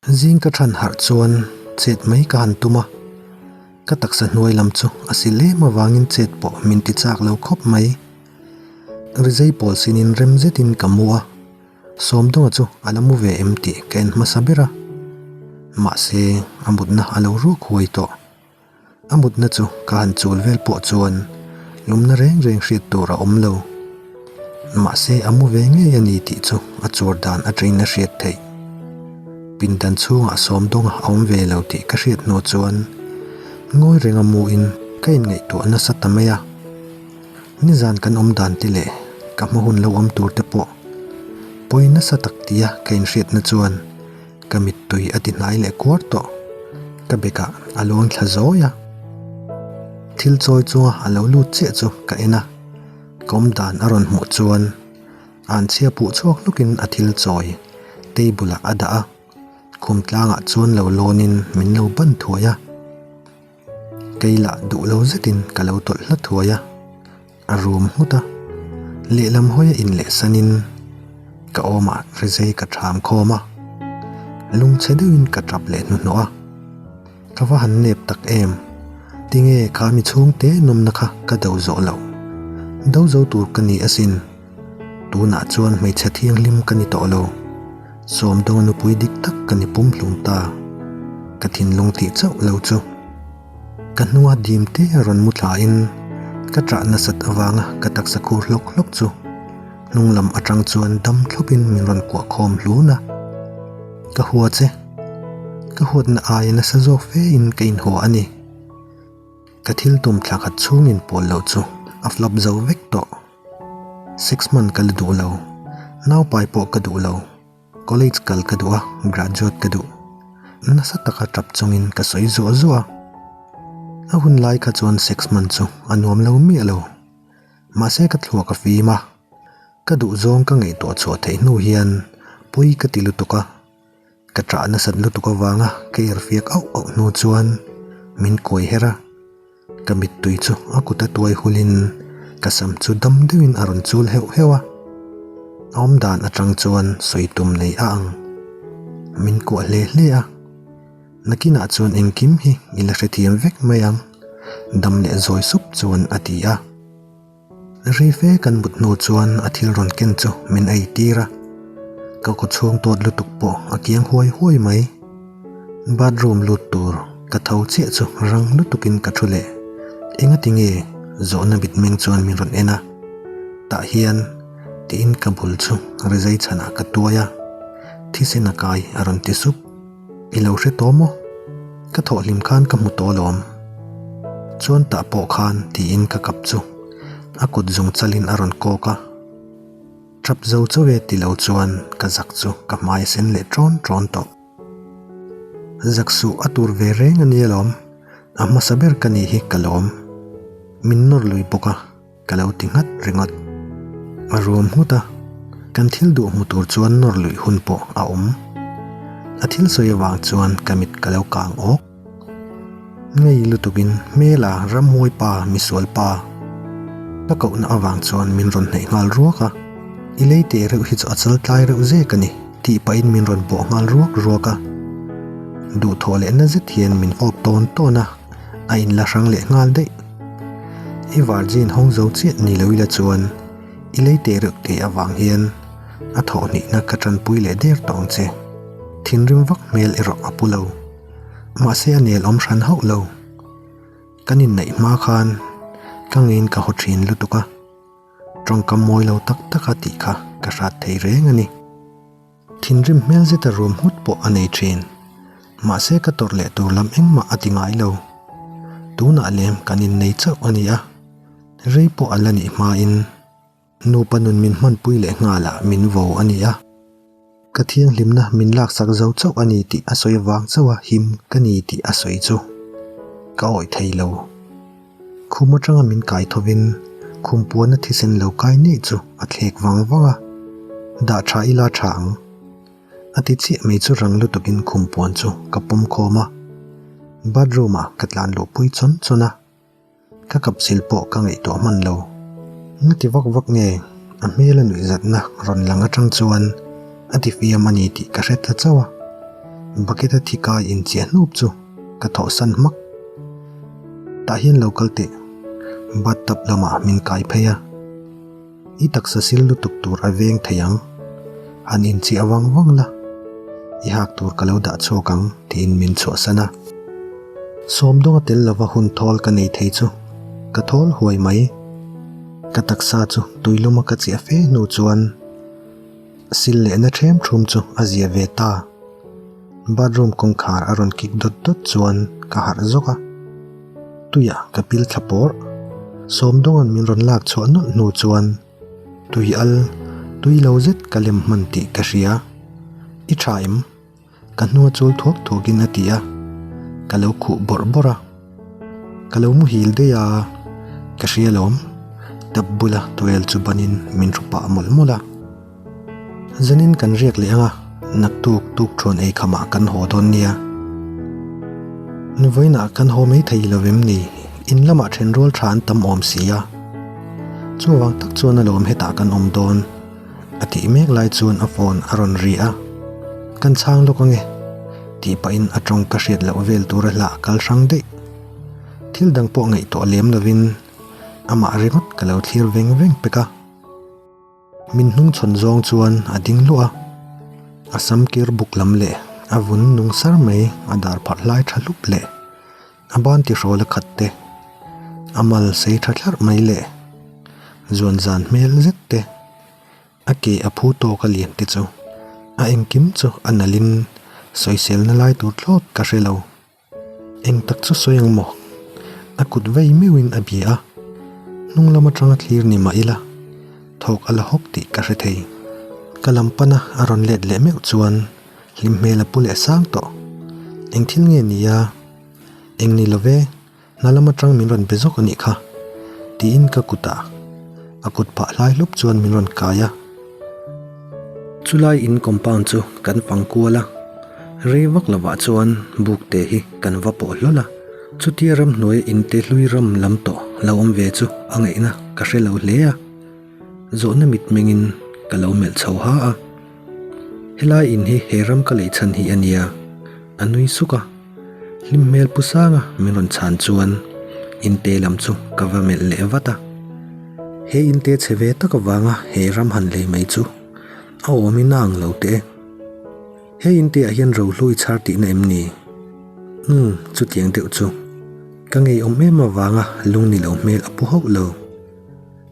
Zing ka than harh chuan chet mai ka han tum a, ka taksa hnuai lam chu a si lem avangin chet pawh min ti chak lo khawp mai. Rizei pawl sinin rem zetin ka mu a, Sawmdawnga chu a la mu ve em tih ka en hmasa ber a, mahse a mutna a lo ruak huai tawh. A mutna chu ka han chul vel pawh chuan lumna reng reng hriat tur a awm lo. Mahse a mu ve ngei a ni tih chu a chur dan atangin a hriat theih. Pindan chhungah Sawmdawnga a awm ve lo tih ka hriat hnu chuan ngawi renga muin ka inngaihtuah nasa ta mai a. Nizan kan awm dan te leh ka hma hun lo awm tur te pawh pawi nasa tak tia ka inhriatna chuan Ka mittui a ti hnai leh kuar tawh. Ka bekah a luang thla zawi a. Thil chawi chunga a lo lut chiah chu ka en a. Ka awm dan a rawn hmuh chuan an chhia puh chhuak hlukin a thil chawi table ah a dah a. Khum tlangah chuan lo lawnin min lo ban thuai a. Kei lah duh lo zetin ka lo tawlh hla thuai a, a rum nghut a, lehlam hawi a inleh sanin ka awmah rizei ka ṭham khawm a, lungchhe deuhin ka ṭap leh hnuhnawh a, ka va han nep tak em, tinge kha mi chhungte nawmna kha ka do zawh loh, do zo tur ka ni asin, tunah chuan hmeichhe thianghlim ka ni tawh lo. Sawmdawnga nupui dik tak ka ni pumhlum ta, ka thinlung tih chauh lo chu. Ka hnunga dim te a rawn mu thlain ka ṭah nasat avanga ka taksa khur hlawk hlawk chu hnung lam aṭang chuan dam thlawpin min rawn kuah khawm hlun a. Ka hua che. Ka huatna aia nasa zawk fe in ka inhaw a ni. Ka thil tum thla khat chhungin pawl loh chu a flop zo vek tawh. Six month ka la duh lo, naupai pawh ka duh lo, college kal ka duh a, graduate ka duh. Nasa taka tap chungin ka sawi zuah zuah a. A hun lai kha chuan six month chu a nuam lo miah lo. Mahse ka thluak a fim a, ka duh zawng ka ngaihtuah chhuah theih hnu hian pawi ka ti lutuk a. Ka ṭah nasat lutuk avanga ka irhfiak auh auh hnu chuan min kuai her a. Ka mittui chu a kut a tuai hulin ka sam chu dam deuhin a rawn chul heuh heuh a. A awm dan atang chuan sawi tum nei a ang. Min kuah hle hle a. Nakinah chuan engkim hi i la hrethiam vek mai ang, dam leh zawi sup chuan a ti a. Rife kan mut hnu chuan a thil rawn ken chu min ei tir a, ka kaw chhung tawt lutuk pawh a kiang huai huai mai. Bathroom lut tur ka tho chiah chu rang lutukin ka thu leh. Engati nge? Zawhna mitmeng chuan min rawn en a, tah hian tiin ka bul chu rizai chhanah ka tuai a, thisen a kai a rawn ti sup. I lo hre tawh maw? Ka thawh hlim khan ka hmu tawh alawm. Chuan tah pawh khan tiin ka kap chu a kut zung chalin a rawn kawk a. Tap zo chauh e ti lo chuan ka zak chu ka hmai a sen leh ṭawn ṭawn tawh. Zak suh a tur ve reng a nia lawm, a hmasa ber ka nih hi ka lawm. Min nawr lui bawk a. Ka lo ti nghat ringawt. A ruam nghut a, kan thil duh hmu tur chuan nawr luih hun pawh a awm. A thil sawi avang chuan ka mit ka lo kang awk. Ngei lutukin hmela ramhuai pa misual pa ka kohna avang chuan min rawn hnaih nghal ruak a, I lei teh reuh hi chu a chal tlai reuh zek a ni tih pahin min rawn bawh nghal ruak ruak a. Duhthawh leh na zet hian min fawp tawn tawn a. A inla hrang leh nghal daih. I virgin hawng zo chiah ni lo ila chuan i lei teh reuh teh avang hian a thawh hnihna ka tanpui leh der tawh ang che. Thinrim vak hmel erawh a pu lo. Mahse a nel awm hran hauh lo. Kan inneih hma khan ka ngeiin ka haw thin lutuk a. Tawngkam mawi lo tak tak a tih kha ka hrat thei reng a ni. Thinrim hmel zeta rum nghut pawh a nei thin. Mahse ka tawrh leh tur lam engmah a ti ngai lo. Tunah lem kan innei chauh a ni a, rei pawh a la nih hmain nupa nun min hmanpui leh nghalah min vo a ni a. Ka thianghlimna min laksak zo chauh a ni tih a sawi avang chauha him ka ni tih a sawi chu ka awih thei lo. Khum atanga min kai thovin khum puana thisen lo kai nei chu a thlek vang vang a, dah tha ila tha ang. A ti chiah mai chu rang lutukin khum puan chu ka pawm khawm a, bathroom ah ka tlan luh pui chawn chawn a, ka kap sil pawh ka ngaihtuah hman lo. Nga ti vak vak nge a hmel a nuihzatna rawn lang atang chuan a ti fiam a ni tih ka hre ta chauh a. Bucket a thi kai inchiah hnup chu ka thawhsan hmak. Tah hian lo kal teh. Bathtub lamah min kai phei a. I taksa sil lutuk tur a veng thei ang. Han inchiah vang vang la, i hak tur ka lo dah chhuak ang tiin min chhuahsan a. Sawmdawnga tel lova hun thawl ka nei thei chu ka thawl huai mai. Ka taksa chu tuiluma ka chiah fe hnu chuan sil lehna ṭhem ṭhum chu a zia ve ta. Bathroom kawngkhar a rawn kik dawt dawt chuan ka harh zawk a. Tuiah ka pil thla pawr. Sawmdawnga'n min rawn lak chhuah nawlh hnu chuan tui al, tui lo zet ka lem hman tih ka hria. I tha em? Ka hnua chul thuak thuakin a ti a, ka lo khuh bawrh bawrh a. Ka lo muhil daih a, ka hria lawm. Tap bula towel chu banin min hru pah mawlh mawlh a. Zanin kan riak leh ang a, naktuk tuk thuan ei khamah kan haw dawn nia. Vawiinah kan haw mai thei lo em ni? In lamah then rual tha an tam awm si a. Chuvang tak chuan alawm hetah kan awm dawn. A tih mek lai chuan a phone a rawn ri a. Kan chhang lawk ange. Tih pahin a tawng ka hriat loh vel tura hlah kal hrang daih. Thil dang pawh ngaihtuah lem lovin amah ringawt ka lo thlir veng veng pek a. Min hnung chhawn zawng chuan a ding luah a, a sam kir buk lam leh a vun nung sar mai a dar pharh hlai tha hlup leh a ban tihrawl a khat te, a mal sei tha thlarh mai leh zuan zan hmel zet te, a ke a phu tawk a lian te chu a engkim chu a nalhin sawiselna lai tur thlawt ka hre lo. Eng tak chu sawi ang maw? A kut vei meuhin a bia a, hnung lam atanga thlir ni mah ila, thawk a la hawk tih ka hre thei. Ka lam pana a rawn let leh meuh chuan hlim hmel a pu leh sang tawh. Eng thil nge ni a? Eng ni lo ve, hna lam atang min rawn be zawk a nih kha, tiin ka kutah a kut phah hlai hlup chuan min rawn kai a. Chulai in compound chu kan fang kual a, rei vak lovah chuan buk te hi kan va pawh hlawl a. Chutia ramhnuai in te hlui ram lam tawh lo awm ve chu a ngaihna ka hre lo hle a, zawhna mitmengin ka lo melh chho ha a. Helai in hi he ram ka lei chhan hi a nia, a nui suk a. Hlim hmel pu sanga min rawn chhan chuan inte lam chu ka va melh leh vat a. He inte chhe ve tak avanga he ram han lei mai chu a awmin a ang lo teh e. He inte ah hian rohlu i chhar tihna em ni? Umm, chutiang deuh chu. Ka ngeiawm em avanga lung ni lo hmel a pu hauh lo.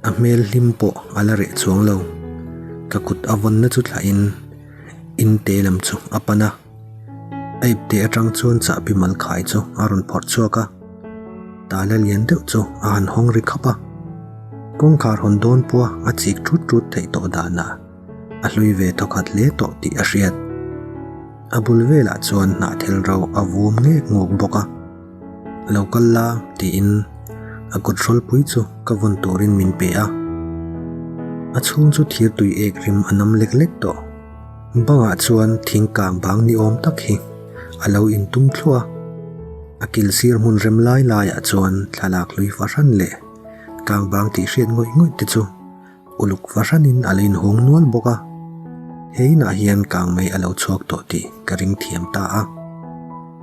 A hmel hlim pawh a la reh chuang lo. Ka kut a vawnna chu thlahin inte lam chu a pan a. A ipte atang chuan chahbi mal khai chu a rawn phawrh chhuak a, tala lian deuh chu a han hawng ri khap a. Kawngkhar hawn dawn pawha a chik thut thut theih tawh danah a hlui ve thawkhat hle tawh tih a hriat. A bul velah chuan hnahthel ro a vum ngek nguk bawk a. Lo kal la tiin a kut hrawlpui chu ka vawn turin min pe a. A chhung chu thir tui ek rim a nam lek lek tawh. Bangah chuan thing kang bang ni awm tak hi a lo intum thluah a, a kil sir hmun rem lai laiah chuan thlalak hlui fahran leh kang bang tih hriat ngawih ngawih te chu uluk fahranin a lo inhung nual bawk a. He inah hian kang mai a lo chhuak tawh tih ka ring thiam ta a.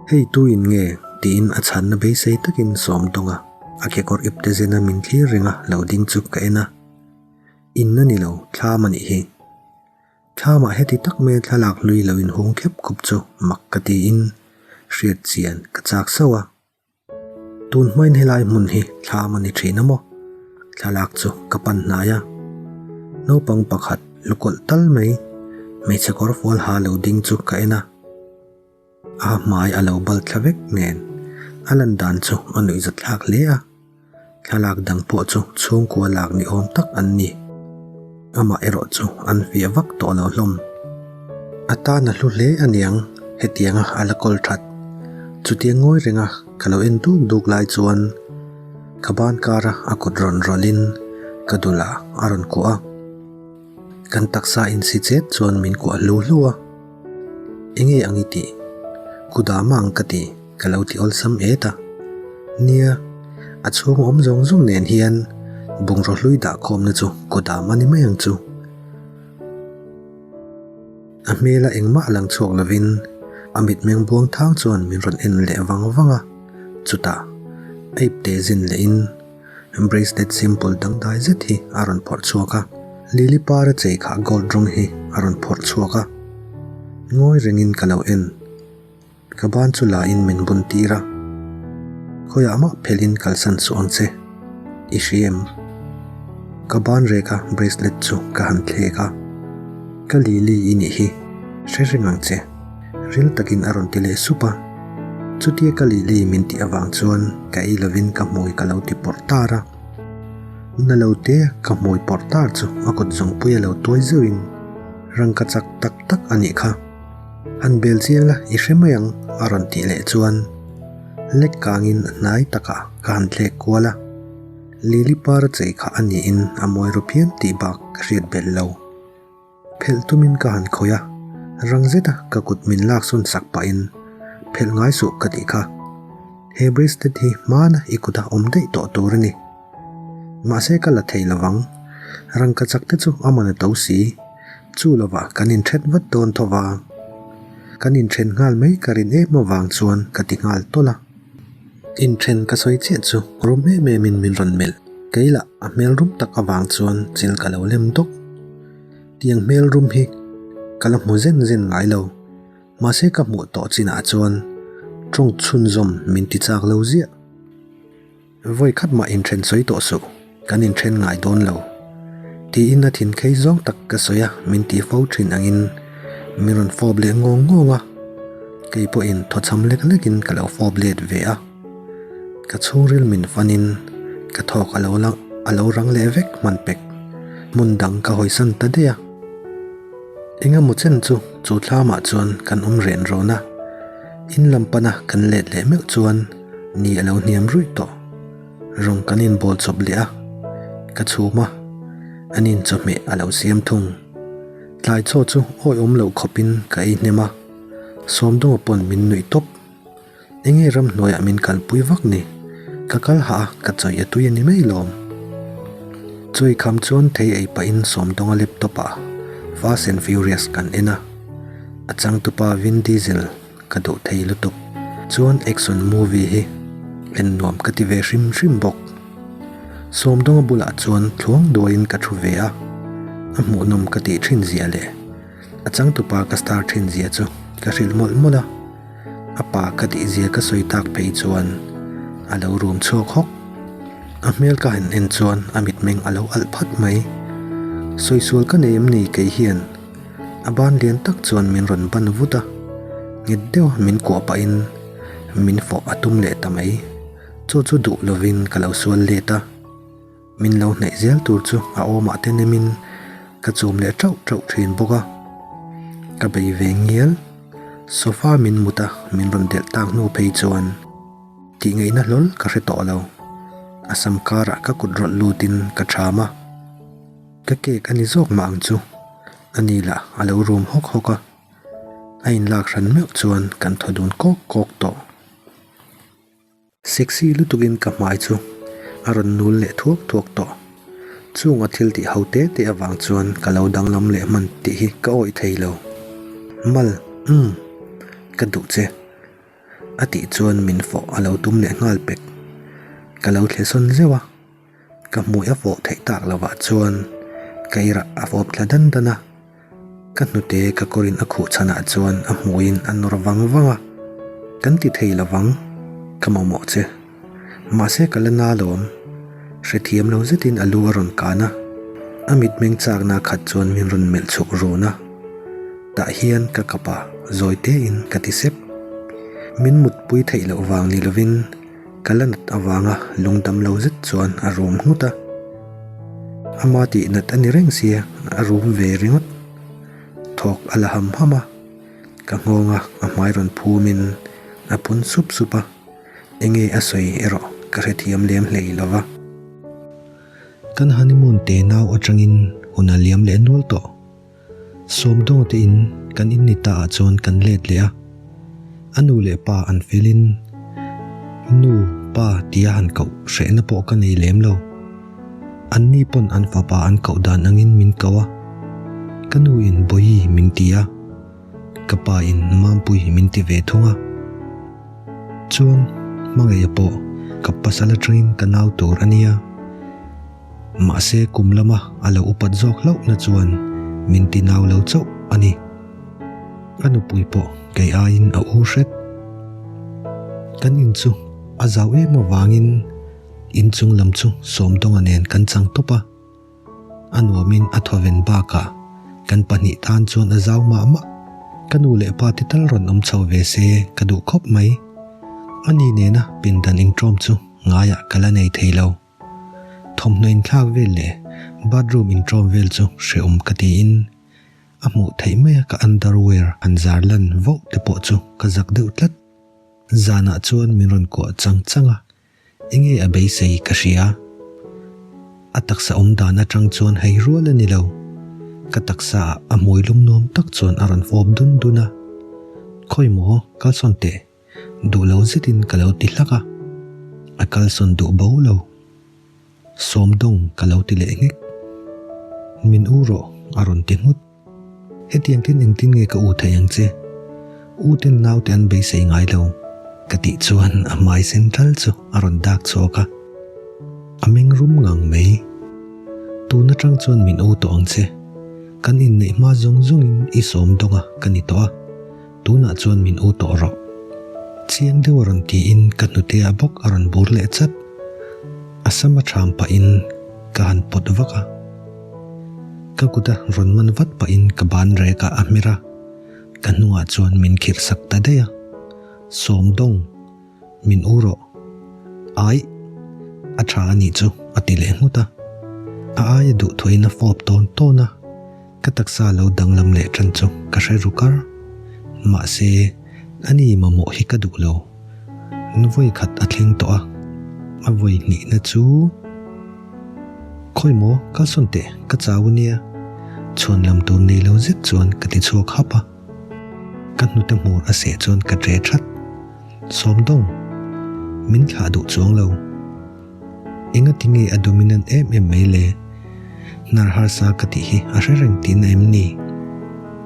Hei tuin nge? tiin a chhanna beisei takin sawm dawng a, a kekawr ipte zena min thlir renga lo ding chu ka en a. Inna ni lo, thlam a nih hi. Thlamah heti tak mai thlalak hlui lo inhung khep khup chu mak ka tiin hriat chian ka chak sauh a. Tun hmain helai hmun hi thlam a ni thin a maw? Thlalak chu ka pan hnai a. Naupang pakhat lukawlh tal mai hmeichhe kawr fual ha lo ding chu ka en a. A hmai a lo bal thla vek nen a lan dan chu a nuihzat thlak hle a. Thlalak dang pawh chu chhungkua lak ni awm tak an ni. Amah erawh chu an fiah vak tawh lo hlawm. A tan a hlu hle aniang hetianga a la kawl that. Chutia ngawi renga ka lo en duk duk lai chuan ka ban kara a kut rawn rawlhin ka dulah a rawn kuah a. Kan taksa insi chet chuan min kuah hlu hlu a. Enge ang i tih? Kudama ang ka ti, ka lo ti awlsam et a. Nia, a chhung awm zawng zawng nen hian bungraw hlui dah khawmna chu kudam a ni mai ang chu. A hmela engmah lang chhuak lovin. A mitmeng buang thang chuan min rawn en leh vang vang a, chutah a ipte zin lehin bracelet simple dangdai zet hi a rawn phawrh chhuak a, lily par a chei khah gold rawng hi a rawn phawrh chhuak a, ngawi rengin ka lo en. Ka ban chu la in min bun tir a, khawiah mah phelh in kalsan suh ang che, i hria em? Ka ban rek a bracelet chu ka han thlek a, ka Lily i nih hi, hre reng ang che, ril takin a rawn ti leh sup a, chutia ka Lily min tih avang chuan ka ei lovin ka hmui ka lo ti pawrh tar a, na lo te ka hmui pawrh tar chu a kut zawngpui a lo tuai zeuhin rangka chak tak tak a nih kha. Han bel chiang la i hre mai ang a rawn tih leh chuan lek kangin a hnai takah ka han thlek kual a, Lily par a chei kha a niin a mawi ru phian tih bak ka hriat belh lo. Phelh tumin ka han khawih a, rang zeta ka kut min lak sawn sak pahin phelh ngai suh ka tih kha. He bracelet hi hmana i kuta awm daih tawh tur a ni. Mahse ka la thei lovang, rangka chak te chu a man a to si. Chu lovah kan inthet vat dawn tho va, kan inthen nghal mai ka rin em avang chuan ka ti nghal tawlh a. Inthen ka sawi chiah chu rum em em in min rawn melh, kei lah a hmel rum tak avang chuan chil ka lo lem dawk. Tiang hmel rum hi ka la hmu zen zen ngai lo, mahse ka hmuh tawh chinah chuan tawng chhunzawm min ti chak lo ziah. Vawi khat mah inthen sawi tawh suh, kan inthen ngai dawn lo. Tiin a thin khei zawng tak ka sawi a, min ti fo thin angin min rawn fawp leh ngawng ngawng a. Kei pawhin thawchham lek lekin ka lo fawp let ve a. Ka chhungril min fanin ka thawk a lo la a lo rang leh vek hman pek. Hmun dang ka hawisan ta daih a. Engemaw chen chu chu thlamah chuan kan awm ren rawn a. In lam pana kan let leh meuh chuan Ni a lo hniam ruih tawh. Rawng kan inbawl chawp leh a, ka chhum a, an in chawhmeh a lo siam thung. Tlai chaw chu awihawm loh khawpin ka ei hnem a, Sawmdawnga pawn min nuih tawp. Enge ramhnuaiah min kalpui vak ni? Ka kal hah a, ka chawi a tui a ni mai lawm. Chawi kham chuan thei ei pahin Sawmdawnga laptop ah Fast and Furious kan en a, a changtupa Vin Diesel, Ka duh thei lutuk. Chuan action movie hi en nuam ka ti ve hrim hrim bawk. Sawmdawnga bulah chuan thluang duaiin ka thu ve a, a hmuhnawm ka tih thin zia leh a changtupa ka star thin zia chu ka hrilh mawlh mawlh a, a pa ka tih zia ka sawi tak phei chuan a lo rum chhuak hawk. A hmel ka han en chuan a mitmeng a lo alh phat mai. Sawisual ka nei em ni kei hian? A ban lian tak chuan min rawn ban vut a, nghet deuh min kuah pahin min fawh a tum leh ta mai. Chu chu duh lovin ka lo sual let a, min lo hnaih zel tur chu a awmah te nemin ka chum leh tauh tauh thin bawk a. Ka bei ve ngial, sofa min mut a min rawn delh tak hnu phei chuan tih ngaihna hlawl ka hre tawh lo. A sam karah ka kut rawlh lutin ka ṭham a. Ka cake a ni zawk mah ang chu. A ni lah a lo rum hawk hawk a, a inlak hran meuh chuan kan thaw dun kawk kawk tawh. Sexy lutukin ka hmai chu a rawn nul leh thuak thuak tawh. Chung a thil tih ho te te avang chuan ka lo danglam leh hman tih hi ka awih thei lo. Mal, umm, ka duh che. A tih chuan min fawh a lo tum leh nghal pek. Ka lo thle sawn zeuh a. Ka hmui a fawh theih tak lovah chuan ka irah a fawp thla dan dan a, ka hnute ka kawrin a khuh chhanah chuan a hmuiin a nawr vang vang a, Kan ti thei lovang, ka mamawh che. Mahse ka la na lawm. Hrethiam lo zetin a lu a rawn kan a, a mitmeng chakna khat chuan min rawn melh chhuk run a. Tah hian ka kap a, zawi tein ka ti sep. Min mutpui theih loh vang ni lovin, Ka la nat avanga lungdam lo zet chuan a rum nghut a. Ama tih nat a ni reng sia, a rum ve ringawt. Thawk a la ham ham a, ka nghawnga a hmai rawn phumin a phun sup sup a, enge a sawi erawh ka hrethiam lem hlei lo va. Kan honeymoon te nau atangin hun a liam leh nual tawh. Sawmdawnga te in kan in ni ta ah chuan kan let leh a, a nu leh pa an fel in nu, pa tia han koh hrehna pawh ka nei lem lo. An ni pawn an fapa an koh dan angin min ko a, ka nu in Bawihi min ti a. Ka pa in Mampui min ti ve thung a. Chuan Hmangaih pawh ka pasal atangin ka nau tur a nia. Mahse kum lama a lo upat zawk hlauhna chuan min ti nau lo chauh a ni. A nupui pawh kei aiin a u hret. Kan in chu a zau em avangin inchung lam chu Sawmdawnga nen kan chang tawp a. A nuamin a thawven bakah kan pahnih tan chuan a zau mah mah. Ka nu leh pa te tal rawn awm chho ve se ka duh khawp mai. Ani nena pindan inṭawm chu ngaiah ka la nei thei lo. Thawmhnaw inthlak vel leh bathroom inṭawm vel chu hrehawm ka tiin a hmuh theih maia ka underwear han zar lan vauh te pawh chu ka zak deuh tlat. Zanah chuan min rawn kuah chang chang a, Enge a beisei ka hria. A taksa awm dan atang chuan hei rual a ni lo. Ka taksa ah a hmui lum nuam tak chuan a rawn fawp dun dun a. Khawi maw, kalsawn teh. Duh lo zetin ka lo ti hlak a. A kalsawn duh bo lo. Sawmdawng ka lo ti leh nghek. Min u rawh a rawn ti nghut. Hetiang tin engtin nge ka u thei ang che? U ten naute an beisei ngai lo, ka tih chuan a hmai sen ṭal chu a rawn dak chhuak a. A meng rum ngang mai. Tun aṭang chuan min u tawh ang che. Kan inneih hma zawng zawngin i sawm dawng a ka ni tawh a, tunah chuan min u tawh rawh. Chiang deuh a rawn tiin ka hnuteah bawk a rawn bur leh chat. A sam a ṭham pahin ka han pawt vak a. Ka kuta rawn man vat pahin ka ban rekah a hmer a, ka hnungah chuan min khirh sak ta daih a. Sawmdawng, min u rawh. Aih, a tha a nih chu a ti leh nghut a. A aia duhthawhin a fawp tawn tawn a, ka taksa lo danglam leh tan chu ka hre ru kar. Mahse, ani mamawh hi ka duh lo. Vawi khat a thleng tawh a, a vawi hnihna chu. Khawi maw, kalsawn teh, ka chau ania. Chhuan lam tur nei lo zet chuan ka ti chhuak hap a. Ka hnute hmur a seh chuan ka ṭe ṭhat. Sawmdawng, min thlah duh chuang lo. Engati nge a dominant em em mai le? Hnar harsa ka tih hi a hre reng tihna em ni?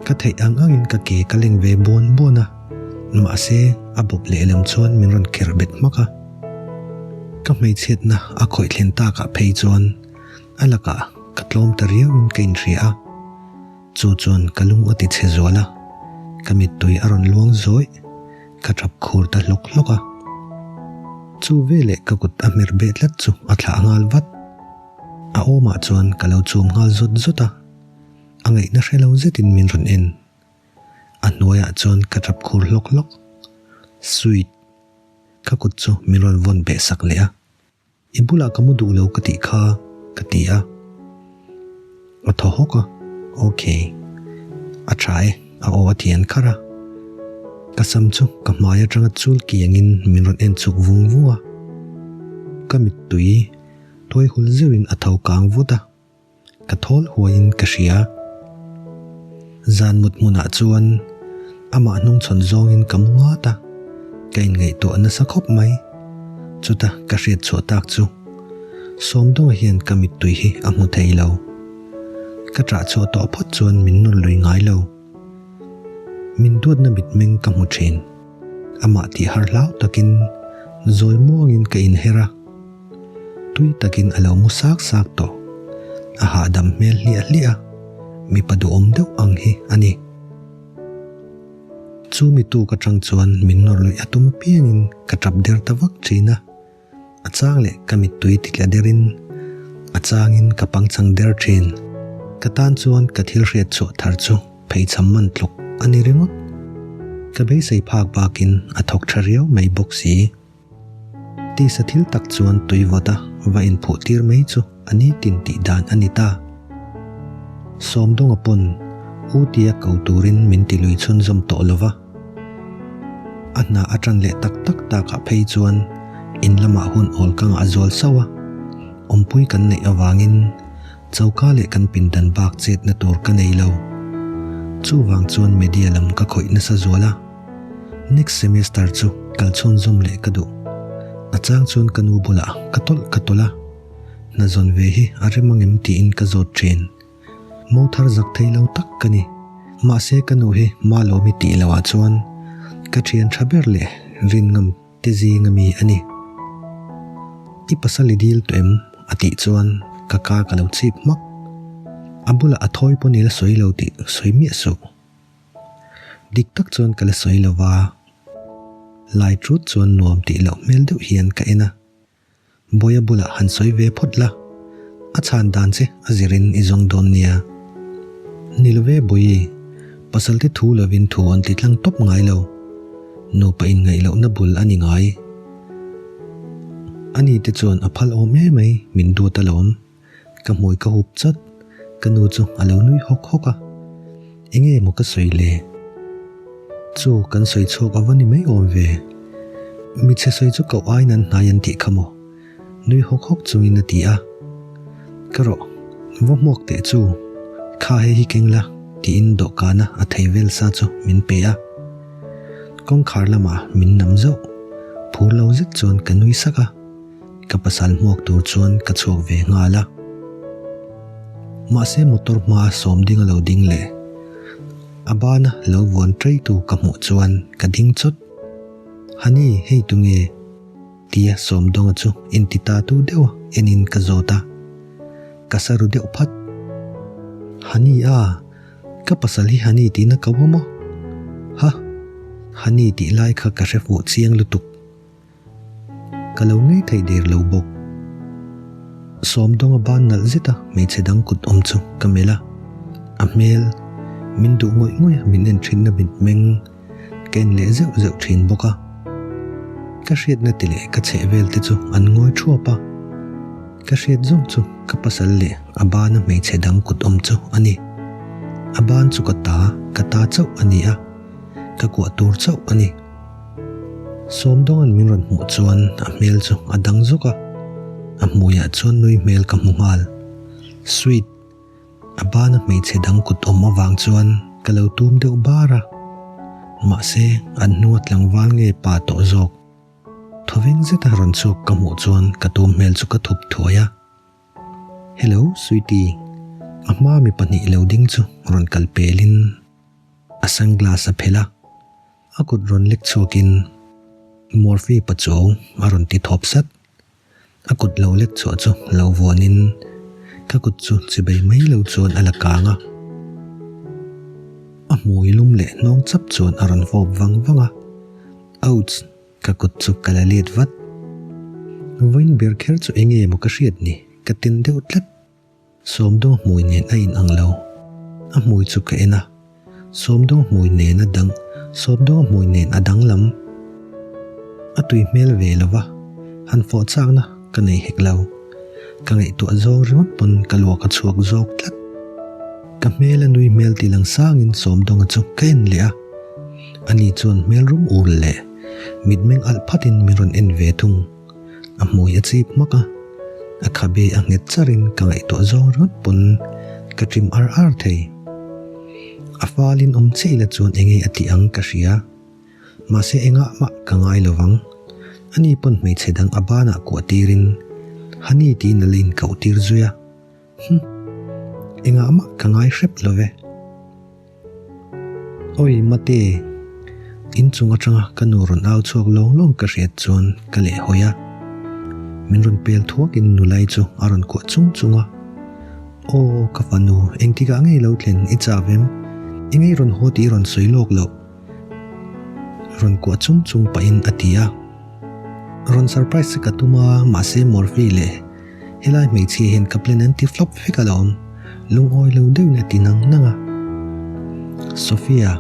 Ka theih ang angin ka ke ka leng ve buan buan a, mahse a bawp lehlam chuan min rawn kherh bet hmak a. Ka hmeichhiatna a khawih thlen takah phei chuan a lakah ka tlawm ta riauin ka inhria a, chu chuan ka lung a ti chhe zual a, ka mittui a rawn luang zawih, ka tap khur ta hlawk hlawk a. Chu veleh ka kut a hmer beh tlat chu a thlah nghal vat. A awmah chuan ka lo chum nghal zawt zawt a, a ngaihna hre lo zetin min rawn en. A hnuaiah chuan ka tap khur hlawk hlawk. Sweet. Ka kut chu min rawn vawn beh sak leh a, I bulah ka mu duh lo ka tih kha, ka ti a. A thaw hawk a, Ok. A tha e, a aw a thian kharh a. Ka sam chu ka hmai atanga chul kiangin min rawn en chhuk vung vung a. Ka mittui tuai hul zeuhin a tho kang vut a. Ka thawl huaiin ka hria. Zan mut hmunah chuan amah hnungchhawn zawngin ka mu ngat a, ka inngaihtuah nasa khawp mai. Chuta ka hriat chhuah tak chu Sawmdawnga hian ka mittui hi a hmu thei lo. Ka ṭah chhuah tawh phawt chuan min nawr lui ngai lo. Min duatna mitmeng ka hmu ṭhin. Amah tih har hlau takin zawi muangin ka inher a. Tui takin a lo mu sak sak tawh. A hahdam hmel hliah hliah a, mipa duhawm deuh ang hi a ni. Chu mi tuk atang chuan min nawr luih a tum apiangin ka tap der ta vak thin a. A chang leh ka mittui ti tla derin a changin ka pangchang der thin. Ka tan chuan ka thil hriat chhuah thar chu pheichham man tluk a ni ringawt. Ka beisei phak bakin a thawk tha riau mai bawk si. Tisa thil tak chuan tui vawta va inphuh tir mai chu a nitin tih dan a ni ta. Sawmdawnga pawn U tia ko turin min ti lui chhunzawm tawh lo va. A hna a tan leh tak tak takah phei chuan in lamah hun awl ka ngah zual sauh a, awmpui kan neih avangin choka leh kan pindan bak chetna tur ka nei lo. Chuvang chuan media lam ka khawih nasa zual a. Next semester chu kal chhunzawm leh ka duh. A chang chuan ka nu bulah ka tawlh ka tawlh a, hna zawn ve hi a rem angem tiin ka zawt thin. Mo thar zak thei lo tak ka ni. Mahse ka nu hi Malawmi tih loh ah chuan ka thian tha ber leh rin ngam te zing ami a ni. I pasal i dil tawh em? a tih chuan ka ka ka lo chip hmak. A bulah a thawi pawn i la sawi lo tih sawi miah suh. Dik tak chuan ka la sawi lo va, lai ṭut chuan nuam tih loh hmel deuh hian ka en a. Bawia bulah han sawi ve phawt la, a chhan dan che a zirin i zawng dawn nia. Ni lo ve Bawi, pasalte thu lovin thu an ti tlang tawp ngai lo. Nupa inngaih lohna bul a ni ngai. Ani te chuan a phal awm emai min duat alawm. Ka hmui ka hup chat, ka nu chu a lo nui hawk hawk a. Enge maw ka sawi le? Chu kan sawi chhuak a va ni mai awm ve. Michhe sawi chu koh aiin an hnai an tih kha maw? Nui hawk hawk chungin a ti a. Ka rawh, va hmuak teh chu, kha hei hi keng la tiin dawhkana a thei vel sa chu min pe a. Kawngkhar lamah min nam zauh, phur lo zet chuan ka nui sak a. Ka pasal hmuak tur chuan ka chhuak ve nghal a. Mahse motor hmaa sawm ding a lo ding leh a bana lo vuan trai tu ka hmuh chuan ka ding chawt. Honey hei tunge? Tia Sawmdawnga chu inti ta tu deuh a enin ka zawt a. Ka sa ru deuh phat. Honey a, ka pasal hi Honey tihna ko a maw? Ha, Honey tih lai kha ka hre fuh chiang lutuk. Ka lo ngei thei der lo bawk. Sawmdawnga ban nalh zeta hmeichhe dang kut awm chu ka melh a, a hmel min duh ngawih ngawih a min en thinna mitmeng ka en leh zeuh zeuh thin bawk a. Ka hriatna ti leh ka chheh vel te chu an ngawi thuap a, ka hriat zawng chu ka pasal leh a bana hmeichhe dang kut awm chu a ni. A ban chu ka ta, ka ta chauh a ni a, ka kuah tur chauh a ni. Sawmdawnga'n min rawn hmuh chuan a hmel chu a dang zawk a, a hmuiah chuan nui hmel ka hmu nghal. Sweet! A bana hmeichhe dang kut awm avang chuan ka lo tum deuh bar a, mahse an hnunga tlangval nge pa tawh zawk. Thawveng zeta rawn chhuak ka hmuh chuan ka tum hmel chu ka thup thuai a. Hello, Sweetie! A hmaa mi pahnih lo ding chu rawn kal pelin a sunglass a phelh a. A kut rawn lek chhuakin Murphy Pachuau a rawn ti thawp sat. A kut lo lek chhuah chu lo vuanin ka kut chu chibei mai lo chuan a la kang a. A hmui lum leh hnawng chap chuan a rawn fawp vang vang a. Ouch! Ka kut chu ka la let vat. Vawiin ber kher chu enge maw ka hriat ni? Ka tin deuh tlat. Sawmdaw hmui nen a in ang lo. A hmui chu ka en a. Sawmdaw hmui nen a dang, Sawmdaw hmui nen a danglam. A tui hmel ve lo va, han fawh chakna ka nei hek lo. Ka ngaihtuah zawng ringawt pawn ka luak a chhuak zawk tlat. Ka hmel a nui hmel ti lang sangin Sawmdawnga chu ka en leh a. Ani chuan hmel rum ur leh mitmeng alh phatin min rawn en ve thung. A hmui a chip hmak a, a khabe a nghet charin ka ngaihtuah zawng ringawt pawn ka ṭim ar ar thei. A falin awm chiah ila chuan enge a tih ang ka hria. Mahse engah mah ka ngai lo vang. Ani pawn hmeichhe dang a banah kuah tirin Honey tiin a la inkauh tir zui a. Hum. Engah mah ka ngai hrep lo ve. Awi Mate, inchung atanga ka nu rawn au chhuak lawng lawng ka hriat chuan ka leh hawi a. Min rawn pel thuakin nulai chu a rawn kuah chung chung a. Aw ka fanu, engtikah ngei lo thlen i chau em? I ngei rawn haw tih i rawn sawi lawk loh. Rawn kuah chung chung pahin a ti a. Rawn surprise che ka tum a, mahse Murphy leh Helai hmeichhia hian ka plan an ti flop vek alawm, lungawi lo deuhin a ti nang nang a. Sophia,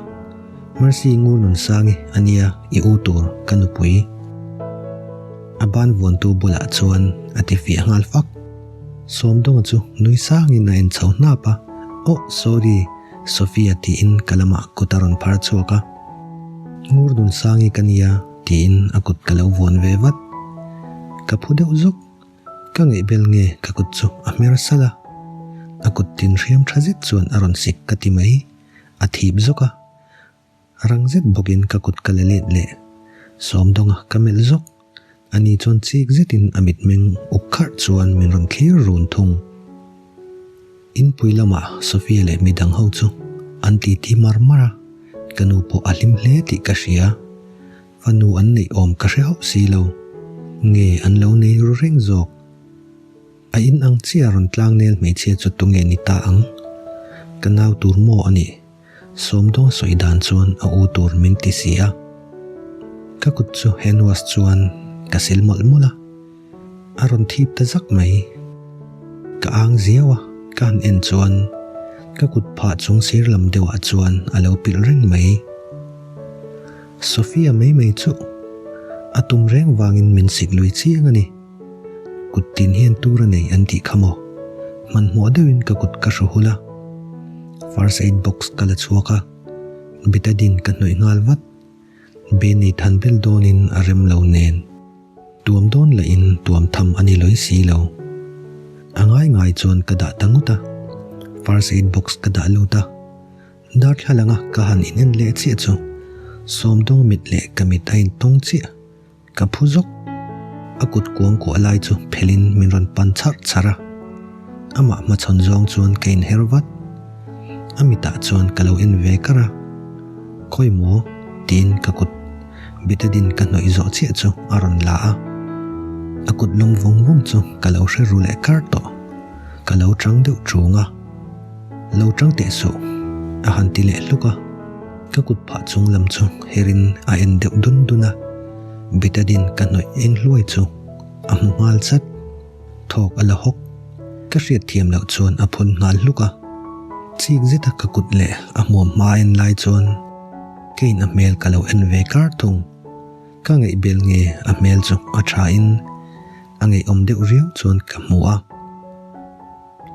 Mercy ngur Nunsangi a nia i u tur ka nupui. A ban vuantu bulah chuan a ti fiah nghal fak. Sawmdawnga chu nui sangin a en chho hnap a, Oh sorry Sophia tiin ka lamah kut a rawn phar chhuak a. Ngur Nunsangi ka nia tiin a kut ka lo vuan ve vat. Ka phu deuh zawk. Ka ngaihbel nge ka kut chu a hmer salh a, a kut tin hriam tha zet chuan a rawn sik ka ti mai, a thip zawk a. Rang zet bawkin ka kut ka la let leh Sawmdawnga ka melh zawk, ani chuan chik zetin a mitmeng uk kharh chuan min rawn thlir run thung. Inpui lamah Sophia leh midang ho chu. An titi mar mar a, ka nu pawh a hlim hle tih ka hria. Fanu an neih awm ka hre hauh si lo. Nge an lo nei ru reng zawk? A in ang chiah rawn tlang nel hmeichhia chu tunge ni ta ang? Ka nau tur maw a nih? Sawmdawn sawi dan chuan a u tur min ti si a. Ka kut chu hand wash chuan ka sil mawlh mawlh a, a rawn thip ta zak mai. Ka ang ziau a, ka han en chuan ka kut phah chung sir lam deuhah chuan a lo pilh reng mai. Sophia mai mai chu a tum reng vangin min sik lui chiang a ni. Kut tin hian tur a nei an tih kha maw? Hmanhmawh deuhin ka kut ka hru hul a. First aid box ka la chhuak a, betadine ka hnawih nghal vat. Benny than bel dawnin a rem lo nen. Tuam dawn lahin tuam tham a ni lawi si lo. A ngai ngai chuan ka dah ta ngawt a. First aid box ka dah lut a. Darthlalanga ka han inen leh chiah chu Sawmdawng mit leh ka mit a intawng chiah. Ka phu zawk. A kut kuang kuah lai chu phelhin min rawn pan chharh chharh a. Amah hmachhawn zawng chuan ka inher vat. A mitah chuan ka lo en ve kar a. Khawi maw? tiin ka kut betadine ka hnawih zawh chiah chu a rawn la a. A kut lawm vawng vawng chu ka lo hre ru leh kar tawh. Ka lo chang deuh chung a. Lo chang teh suh, a han ti leh hluk a. Ka kut phah chung lam chu herin a en deuh dun dun a, betadine ka hnawih eng hluai chu a hmu nghal chat. Thawk a la hawk. Ka hriat thiam loh chuan a phun nghal hluk a. Chik zeta ka kut leh a hmuam hma en lai chuan keiin a hmel ka lo en ve kar thung. Ka ngaihbel nge a hmel chu a tha in a ngaihawm deuh riau chuan ka hmu a.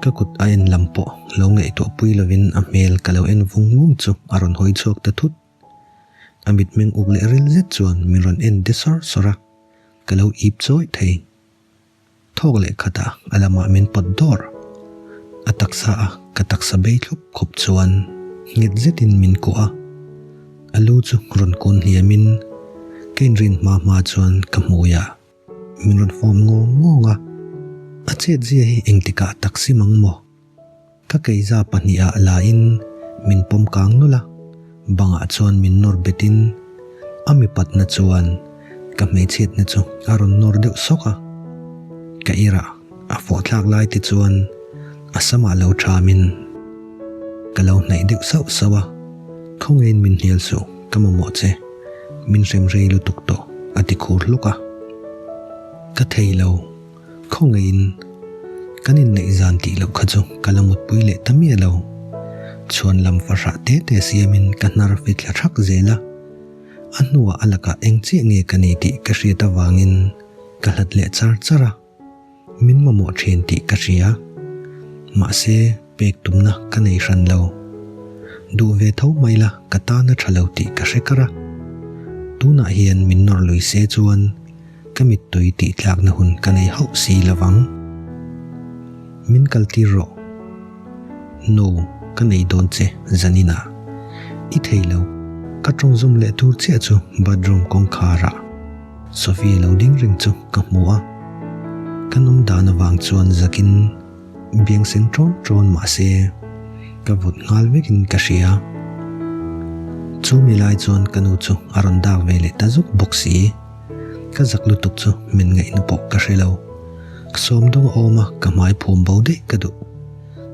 Ka kut a en lam pawh lo ngaihtuah pui lovin a hmel ka lo en vung vung chu a rawn hawi chhuak ta thut. A mitmeng uk leh ril zet chuan min rawn en de sawr sawr a, ka lo ip chawih thei. Thawk leh khatah a lamah min pawt dawr. A taksa a ka taksa bei thlup khawp chuan nghet zetin min kuah a, a lu chu rawn kun hniamin ka inrin hma hma chuan ka hmuiah Min rawn fawm ngawng ngawng a, a chet zia hi engtikah tak sim ang maw? Ka keiza pahnihah lain min pawm kang nawlh a, bangah chuan min nawr betin a mipatna chuan ka hmeichhiatna chu a rawn nawr deuh sawk a. Ka irah a fawh thlak lai te chuan a samah lo thamin ka lo hnaih deuh sauh sauh a, Khawngaiin min hnial suh, ka mamawh che. Min hrem rei lutuk tawh, a ti khur hluk a. Ka thei lo, khawngaihin kan inneih zan tih loh kha chu ka la mutpui leh ta miah lo. Chhuan lam fahrah te te siamin ka hnar fit thla thak zel a. A hnuah a lakah eng chiah nge ka ni tih ka hriat avangin ka hlat leh char char a. Min mamawh thin tih ka hria. Mahse, pek tumna ka nei hran lo. Duh ve tho mai la ka tan a tha lo tih ka hre kar a. Tunah hian min nawr lui se chuan ka mittui tih tlakna hun ka nei hauh si lovang. Min kaltir rawh. No, ka nei dawn che Zanina. I thei lo. Ka tawng zawm leh tur chiah chu bathroom kawngkharah. Sophie lo ding reng chu ka hmu a, ka nawm dan avang chuan zakin biang sen ṭawn ṭawn mah se ka vawt nghal vekin ka hria. Chu mi lai chuan ka nu chu a rawn dak ve leh ta zuk bawk si. Ka zak lutuk chu min ngaihna pawh ka hre lo. Sawmdawng a awm a, ka hmai phum bo daih ka duh.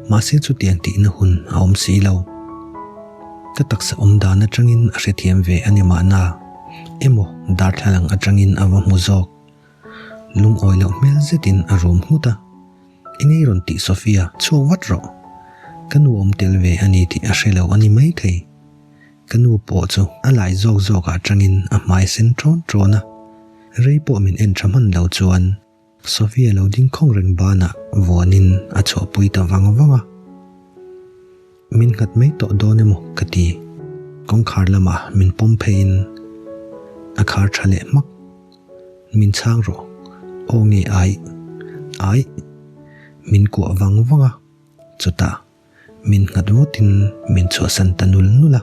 Mahse chutiang tihna hun a awm si lo. Ka taksa awm dan atangin a hrethiam ve a ni mahna, emaw darthlalang atangin a va hmu zawk. Lungawi loh hmel zetin a rum nghut a, Engei rawn tih Sophia, chhuak vat rawh. Ka nu awm tel ve a ni tih a hre lo a ni maithei. Ka nu pawh chu a lai zawk zawk ah tangin a hmai sen ṭawn ṭawn a, rei pawh min en ṭha hman lo chuan Sophia lo ding khawng reng banah vuanin a chhuahpui ta vang vang a. Min nghat mai tawh dawn emaw ka ti. Kawngkhar lamah min pawm pheiin a khar tha leh hmak. Min chhang rawh. Aw nge ai. Ai. Min kuah vang vang a. Chutah min nghat vutin min chhuahsan ta nul nul a.